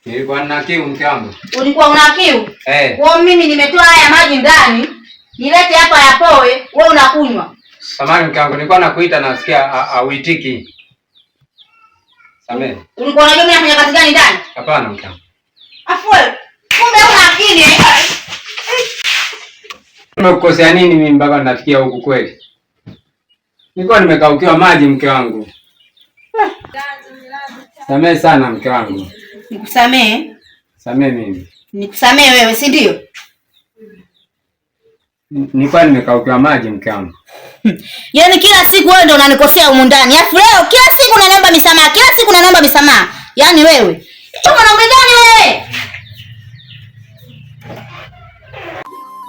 Nilikuwa nina kiu mke wangu. Ulikuwa una kiu? Eh. Kwa mimi nimetoa haya maji ndani, nilete hapa yapoe, wewe unakunywa. Samahani mke wangu, nilikuwa nakuita nasikia hauitiki. Samehe. Ulikuwa unajua mimi nafanya kazi gani ndani? Hapana mke wangu. Afu wewe, kumbe una akili eh? Nimekukosea nini mimi mpaka nafikia huku kweli? Nilikuwa nimekaukiwa maji mke wangu. Samehe sana mke wangu. Nikusamehe? Samehe mimi. Nikusamehe wewe, si ndio? Nilikuwa nimekaukiwa maji mke wangu. Yaani kila siku wewe ndio unanikosea humu ndani. Alafu leo kila siku unaniomba misamaha, kila siku unaniomba misamaha. Yaani wewe. Hicho mwanaume gani wewe?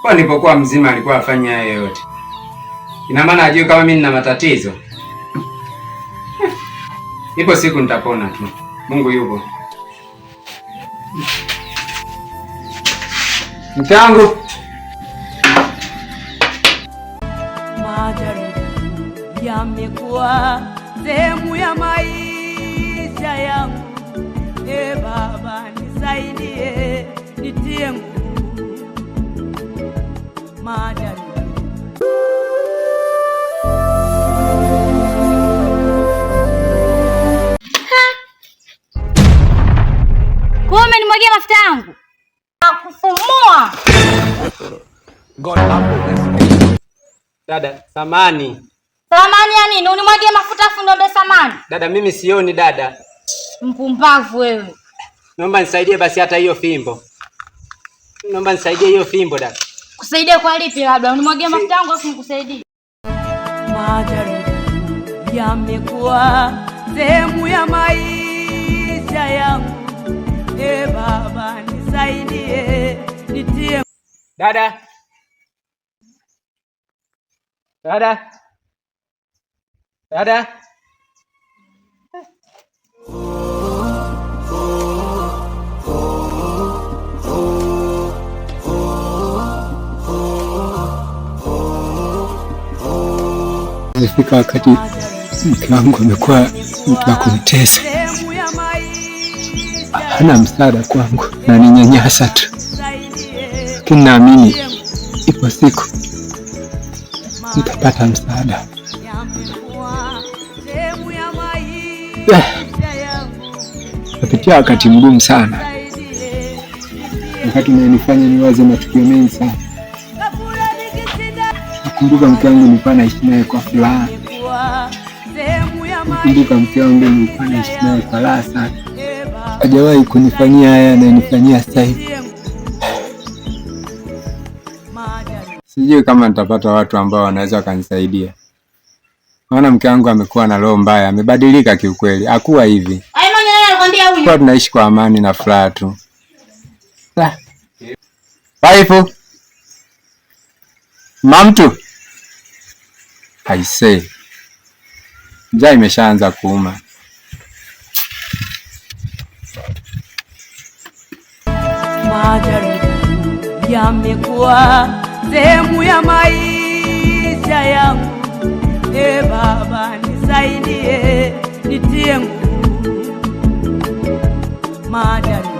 Kwa nilipokuwa mzima alikuwa afanya haya yote. Ina maana ajue kama mimi nina matatizo. Ipo siku nitapona tu. Mungu yupo. Mke wangu. Majaribu yamekuwa sehemu ya maisha yangu. E Baba, nisaidie, nitie nguvu. Majaribu. Kwa umenimwagia mafuta yangu. Nakufumua. Dada, samani. Samani ya nini? Unimwagie mafuta afu niombe samani? Dada, mimi sioni dada. Mpumbavu wewe. Naomba nisaidie basi hata hiyo fimbo. Naomba nisaidie hiyo fimbo dada. Kusaidia kwa lipi labda? Unimwagie mafuta yangu afu nikusaidie. Majaribu yamekuwa sehemu ya maisha yangu. E Baba, nisaidie, nitie Dada. Dada. Dada. Imefika wakati mke wangu amekuwa mtu wa kunitesa, sehemu ya maisha hana msaada kwangu na ninyanyasa tu, nisaidie, lakini naamini ipo siku nitapata msaada. yamekuwa sehemu ya maisha yangu. Napitia wakati mgumu sana, Nisaidie, wakati unanifanya niwaze matukio mengi sana. kabula nikishinda Nakumbuka mke wangu nilikuwa naishi naye kwa furaha, yamekuwa sehemu ya nakumbuka mke wangu nilikuwa naishi naye kwa raha sana. E Baba, Hajawahi kunifanyia haya anayonifanyia sasa hivi. nitie nguvu. Majaribu Sijui kama nitapata watu ambao wanaweza wakanisaidia. Maana mke wangu amekuwa na roho mbaya, amebadilika kiukweli. Hakuwa hivi. Ai mwenye nani alikwambia huyu? Kwa tunaishi kwa amani na furaha tu. Ah. Waifu. Mamtu. Aisee. Njaa imeshaanza kuuma. Majaribu yamekuwa sehemu ya maisha yangu. E Baba, nisaidie, nitie nguvu. Majaribu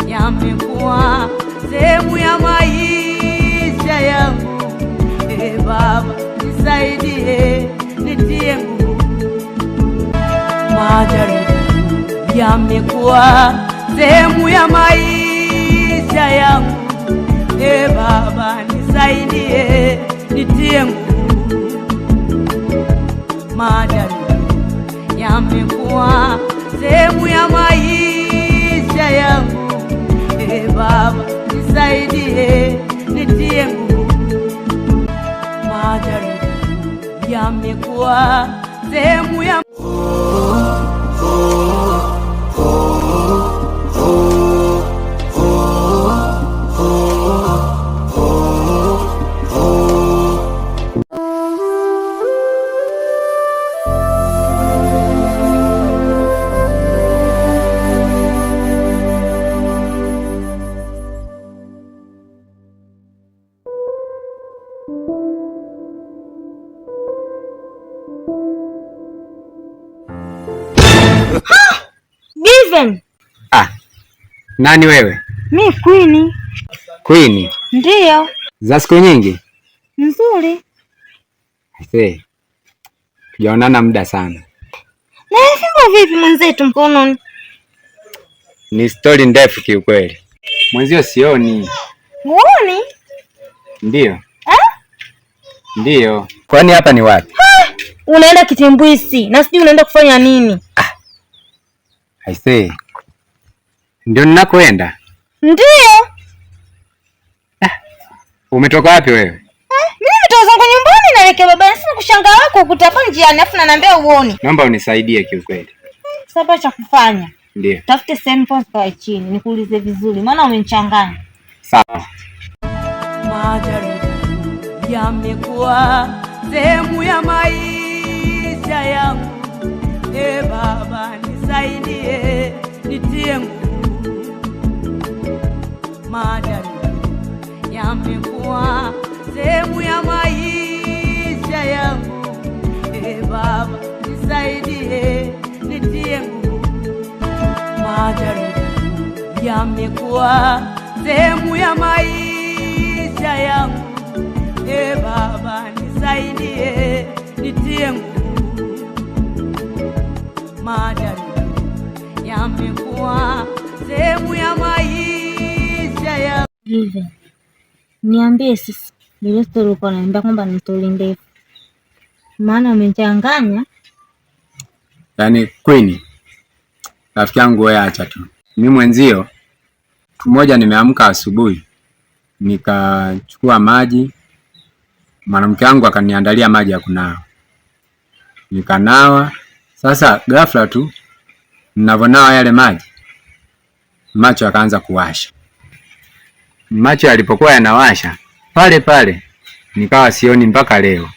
yamekuwa sehemu ya maisha yangu. E Baba, nisaidie, nitie nguvu. Majaribu yamekuwa sehemu ya maisha yangu. E Baba, nisaidie, nitie nguvu. Majaribu yamekuwa sehemu ya maisha yangu. E Baba, nisaidie, nitie nguvu. Majaribu yamekuwa sehemu ya Given. Ah. Nani wewe? Mi Queen. Queen? Ndiyo. Za siku nyingi? Nzuri. Aisee. Tujaonana muda sana. Na fimbo vipi mwenzetu mkononi? Ni stori ndefu kiukweli. Mwenzio sioni. Huoni? Ndiyo. Eh? Ndiyo. Kwani hapa ni wapi? Unaenda Kitimbwisi na sijui unaenda kufanya nini? Aisee. Ndio ninakoenda? Ndiyo. Umetoka wapi wewe? Mimi nimetoka zangu nyumbani naelekea baba. Sina kushangaa wako ukuta hapa njiani afu unaniambia uone. Naomba unisaidie kiukweli. Sasa cha kufanya. Ndiyo. Tafute sehemu poa kae chini nikuulize vizuri maana umenichanganya. Sawa. Majaribu yamekuwa sehemu ya maisha yangu. E Baba nisaidie, nitie nguvu. Majaribu yamekuwa sehemu ya maisha yangu. E Baba nisaidie, nitie nguvu. Majaribu yamekuwa sehemu ya maisha yangu. E Baba nisaidie, nitie nguvu. Majaribu yamekuwa sehemu ya maisha yangu. Hivi niambie sisi, ile story ulikuwa unaniambia kwamba ni story ndefu, maana umenichanganya. Yaani Queen, rafiki yangu wewe acha tu. Mimi mwenzio mmoja nimeamka asubuhi nikachukua maji, mwanamke wangu akaniandalia maji ya kunawa. Nikanawa. Sasa ghafla tu ninavonawa yale maji, macho yakaanza kuwasha. Macho yalipokuwa yanawasha pale pale nikawa sioni mpaka leo.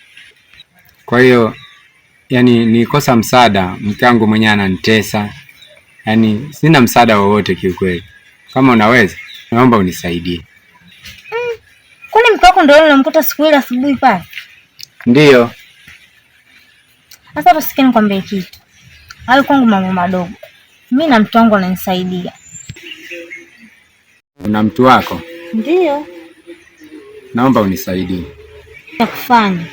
Kwa hiyo yani nikosa msaada, mke wangu mwenyewe ananitesa. Yani sina msaada wowote kiukweli. Kama unaweza, naomba unisaidie. Kwani mke wako ndio yule unamkuta siku ile asubuhi pale? Ndiyo. Sasa hapo sikia nikwambie kitu. Hayo kwangu mambo madogo. Mimi na mtu wangu ananisaidia. Una mtu wako? Ndiyo. Naomba unisaidie. Ya kufanya.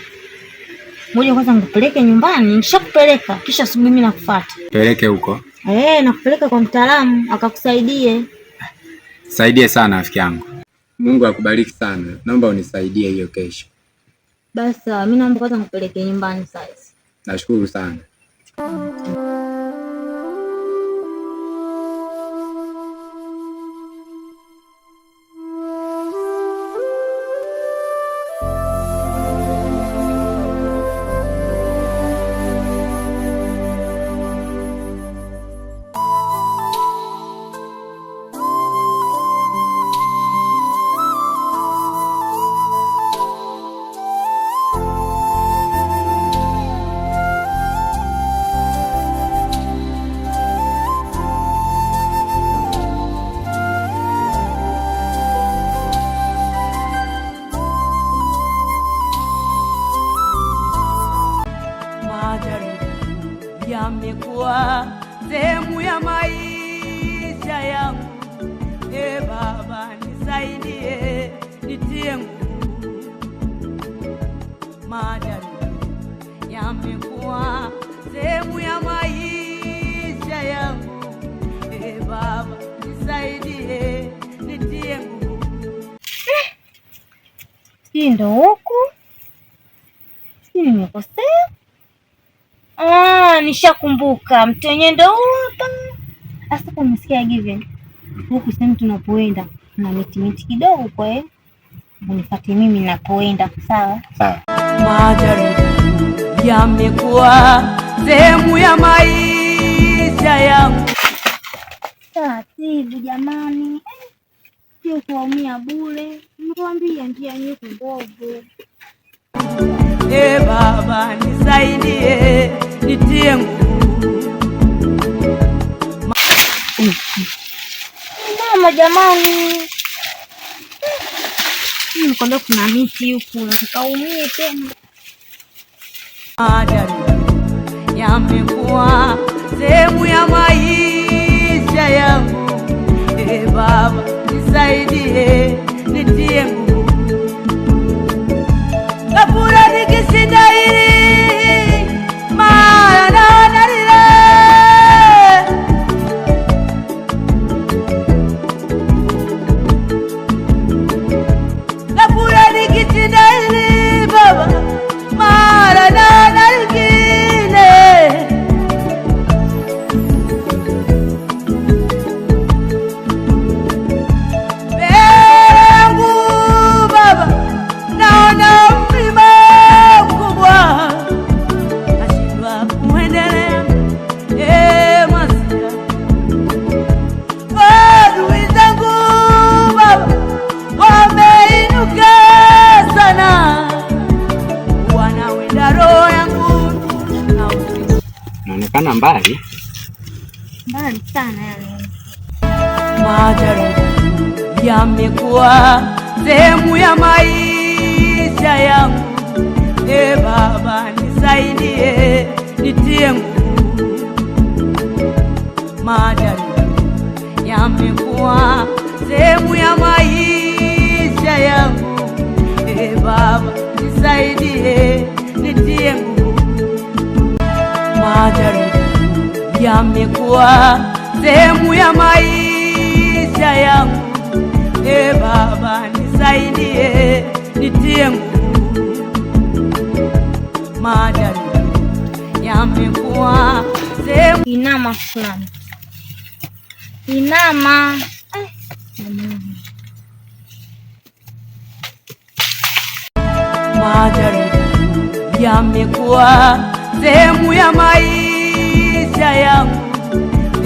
Ngoja kwanza nikupeleke nyumbani, nishakupeleka kisha asubuhi mimi nakufuata. Peleke huko. Nakupeleka kwa mtaalamu akakusaidie. Saidie sana rafiki yangu. Mungu akubariki sana. Naomba unisaidie hiyo kesho. Basi sawa, mimi naomba kwanza nikupeleke nyumbani sasa. Nashukuru sana. Majaribu yamekuwa sehemu ya maisha yangu. E Baba nisaidie, nitie nguvu. Majaribu yamekuwa sehemu ya maisha yangu. E Baba nisaidie, nitie nguvu. Hii ndo huku. Sijui nimekosea. Nishakumbuka. Mtu wenyewe ndo hapa. Sasa umesikia Given? Huku sehemu tunapoenda kuna miti miti kidogo, kwa hiyo unifuate mimi ninapoenda, sawa? Sawa. Majaribu yamekuwa sehemu ya maisha yangu. Taratibu jamani. Sio kuumia bure. Nikwambia njia nyuko mbovu. E Baba nisaidie, nitie nguvu. Mama jamani. Mimi nikwambia kuna miti huku nataka umie tena. Majaribu yamekuwa sehemu ya maisha yangu. E E Baba nisaidie, nitie nguvu. Ghafula nikishinda hili, mara naona lile. Ghafula nikishinda hili Baba, mara naona lingine. Mbele yangu Baba, naona mlima mkubwa, nashindwa kuendelea. Eh, Masia, adui zangu Baba wameinuka sana, wanawinda roho yangu na usiku. Naonekana mbali. Mbali sana yani. Majaribu yamekuwa sehemu ya maisha yangu. E Baba nisaidie, nitie nguvu. Majaribu yamekuwa sehemu ya maisha yangu. E Baba nisaidie, nitie nguvu. Majaribu yamekuwa sehemu ya maisha yangu. E Baba nisaidie, nitie nguvu. Majaribu yamekuwa sehemu Inama fulani. Inama. Eh, jamani. Majaribu yamekuwa sehemu ya maisha yangu.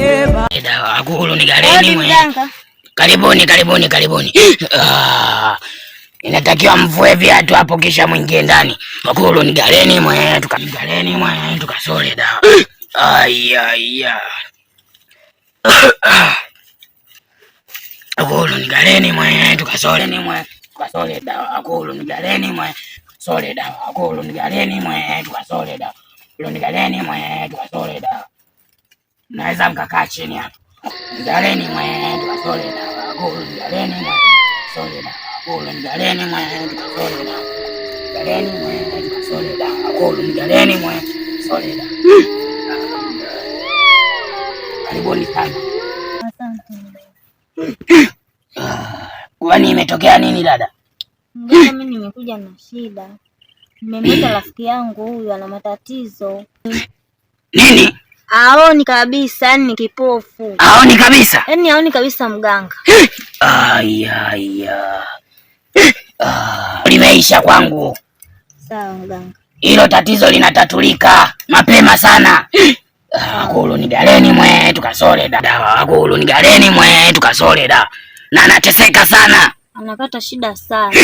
E Baba Dawa akulu ni Hodi galeni mwe. mganga. Karibuni, karibuni, karibuni. Ah, inatakiwa mvue viatu hapo kisha mwingie ndani. Akulu ni galeni mwe, tukagaleni mwe, tukasole dawa. Ai ai. Akulu ni galeni mwe, tukasole ni mwe, tukasole dawa. Akulu ni galeni mwe, sole dawa. Akulu ni galeni mwe, tukasole dawa. Akulu ni galeni mwe, tukasole dawa. Naweza mkakaa chini hapo. Galeni mwe, tukasole dawa. Akulu ni galeni mwe, sole dawa. Akulu ni galeni mwe, tukasole dawa. Galeni mwe, tukasole dawa. Akulu ni galeni mwe, sole dawa. Karibuni sana. Asante. Kwani imetokea nini dada? Mganga, mimi nimekuja na shida. Nimemleta rafiki yangu huyu ana matatizo. Nini? Aoni kabisa, yani ni kipofu. Aoni kabisa? Yaani aoni kabisa mganga. Ai ai. Ah, limeisha kwangu. Sawa mganga. Hilo tatizo linatatulika mapema sana. Akulu ni galeni mwe tukasole dawa. Akulu ni galeni mwe tukasole dawa. Na anateseka sana. Anapata shida sana.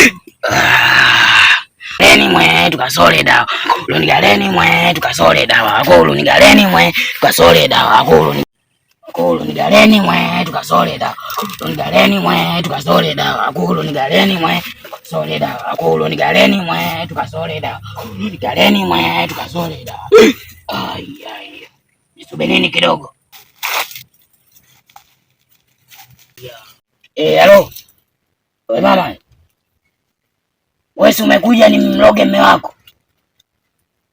Galeni mwe tukasole dawa. Akulu ni galeni mwe tukasole dawa. Akulu ni galeni mwe tukasole dawa. Akulu ni galeni mwe tukasole dawa. Akulu ni galeni mwe tukasole dawa. Akulu ni galeni mwe tukasole dawa. Akulu ni galeni mwe tukasole dawa. Akulu ni galeni mwe tukasole dawa. Ai ai. Nisubirini kidogo. Eh, halo. We mama. Wewe si umekuja ni mloge mme wako?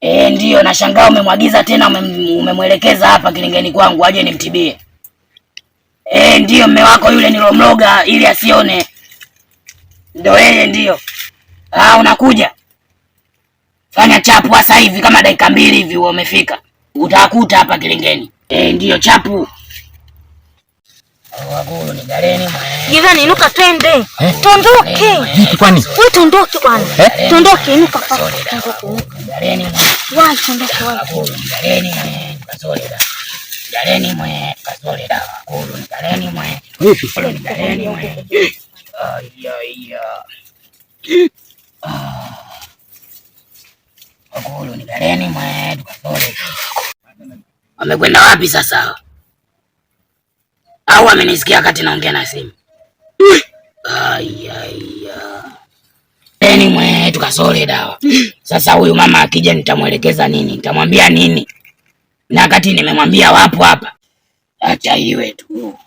Eh, ndio nashangaa umemwagiza tena umemwelekeza hapa kilingeni kwangu aje nimtibie. Eh, ndio mme wako yule nilomloga ili asione. Ndio yeye ndio. Ah, unakuja. Fanya chapu sasa hivi kama dakika 2 hivi umefika. Utakuta hapa kilingeni. Eh, ndio chapu. Wakulu ni galeni mwe. Jirani, inuka twende. Tondoke. Vipi kwani? Wewe tondoke bwana. Tondoke, inuka papa. Tondoke. Galeni mwe. Wapi tondoke wapi? Akulu ni galeni mwe. Tukasole dawa. Galeni mwe. Tukasole dawa. Akulu ni galeni mwe. Vipi? Akulu ni galeni mwe. Ai ai. Akulu ni galeni mwe. Tukasole. Wamekwenda wapi sasa? Au amenisikia wakati naongea na simu? Ai ai. Galeni mwe tukasole dawa. Sasa huyu mama akija nitamwelekeza nini? Nitamwambia nini? Na wakati nimemwambia wapo hapa. Acha iwe tu.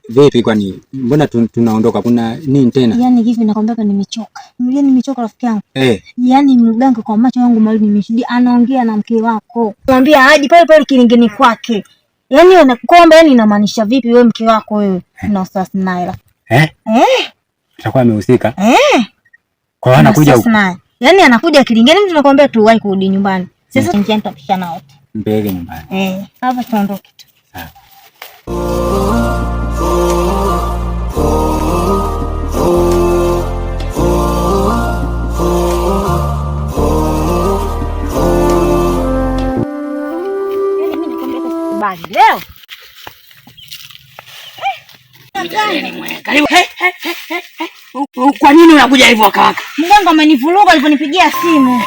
Vipi kwani mbona tunaondoka? Kuna nini tena? Yaani hivi nakwambia nimechoka. Yaani nimechoka rafiki yangu. Eh. Yaani mganga kwa macho yangu mawili nimeshuhudia anaongea na mke wako. Mwambia aje pale pale kilingeni kwake. Yaani anakuomba, yaani inamaanisha vipi wewe mke wako wewe? Una wasiwasi naye. Eh? Eh? Atakuwa amehusika. Eh? Kwa hiyo anakuja huko. Yaani anakuja kilingeni, mtu nakwambia tuwahi kurudi nyumbani. Sasa njiani tutapishana wote. Mpeleke nyumbani. Eh, hapa tuondoke tu. Sawa. Yaani mimi nakwambia sikubali leo. Karibu. Kwa nini unakuja hivyo wakawaka? Mganga amenivuruga aliponipigia simu.